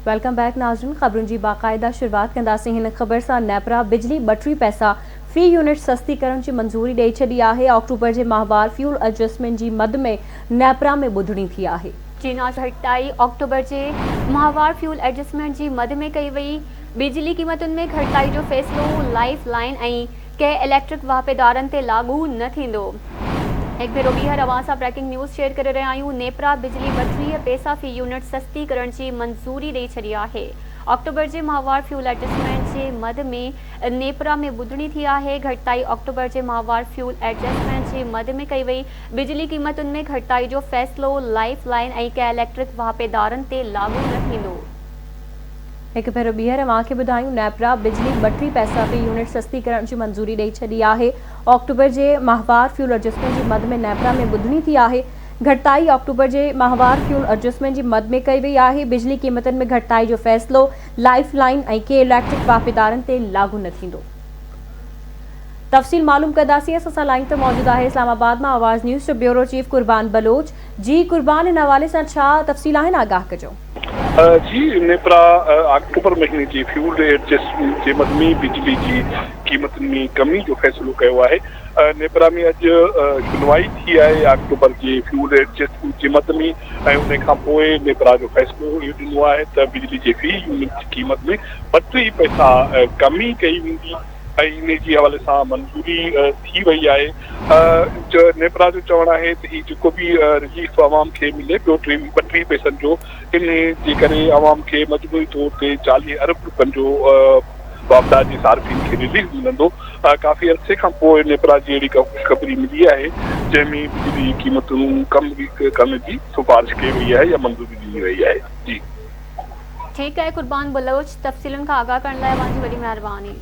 Welcome back ناظرين خبرن جي باقاعده شروعات ڪنداسين هن خبر سان نيپرا بجلي 32 پئسا في يونٽ سستي ڪرڻ جي منظوري ڏئي ڇڏي آهي آڪٽوبر جي ماهوار فيول ايڊجسٽمينٽ جي مد ۾ نيپرا ۾ ٻڌڻي ٿي آهي. جي گهٽتائي آڪٽوبر جي ماهوار فيول ايڊجسٽمينٽ جي مد ۾ ڪئي وئي بجلي قيمتن ۾ گهٽتائي جو فيصلو لائيف لائين ۽ ڪي اليڪٽرڪ واهپيدارن تي لاڳو نه ٿيندو. هڪ ڀيرو ٻيهر اوهان سان بريڪنگ نيوز شيئر ڪري رهيا آهيون، نيپرا بجلي 32 پئسا في يونٽ سستي ڪرڻ جي منظوري ڏئي ڇڏي آهي. آڪٽوبر جي ماهوار فيول ايڊجسٽمينٽ جي مد ۾ نيپرا ۾ ٻڌڻي ٿي آهي، گهٽتائي آڪٽوبر جي ماهوار فيول ايڊجسٽمينٽ جي مد ۾ ڪئي وئي، بجلي قيمتن ۾ گهٽتائي جو فيصلو لائيف لائين ۽ ڪي اليڪٽرڪ واهپيدارن تي لاڳو نه ٿيندو. هڪ ڀيرو ٻيهر اوهان کي ٻڌايون نيپرا بجلي 32 پئسا في يونٽ سستي ڪرڻ جي منظوري ڏئي ڇڏي آهي. آڪٽوبر جي ماهوار فيول ايڊجسٽمينٽ جي مد ۾ نيپرا ۾ ٻڌڻي ٿي آهي. گهٽتائي آڪٽوبر جي ماهوار فيول ايڊجسٽمينٽ جي مد ۾ ڪئي وئي آهي. بجلي قيمتن ۾ گهٽتائي جو فيصلو لائيف لائين ۽ ڪي اليڪٽرڪ واهپيدارن تي لاڳو نه ٿيندو. تفصيل معلوم ڪنداسين اسان سان لائين تي موجود آهي اسلام آباد مان آواز نيوز جو بيورو چيف قربان بلوچ جي قربان ان حوالي سان ڇا تفصيل آهن آگاهه ڪجو. جي نيپرا آڪٽوبر مهيني جي فيول ايڊجسٽمينٽ جي مد ۾ بجلي جي قيمتن ۾ ڪمي جو فيصلو ڪيو آهي نيپرا ۾ اڄ شنوائي ٿي آهي آڪٽوبر جي فيول ايڊجسٽمينٽ جي مد ۾ ۽ ان کان پوء نيپرا جو فيصلو اهو ڏنو آهي ته بجلي جي في يونٽ جي قيمت ۾ 32 پئسا ڪمي ڪئي ويندي ۽ انهي جي حوالي سان منظوري ٿي وئي آهي. نيپرا جو چوڻ آهي ته هي جيڪو به رليف عوام کي ملي پيو 32 پئسن جو انهي جي ڪري عوام کي مجموعي طور تي 40 ارب روپين جو واپڊا جي صارفين کي رليف ملندو. ڪافي عرصي کان پوء نيپرا جي اهڙي ڪا خوشخبري ملي آهي جنهن ۾ بجلي جي قيمتون ڪم ڪرڻ جي سفارش ڪئي وئي آهي يا منظوري ڏني وئي آهي. جي. ٺيڪ آهي قربان بلوچ تفصيلن کان آگاهه ڪرڻ لاء اوهان جي وڏي مهرباني.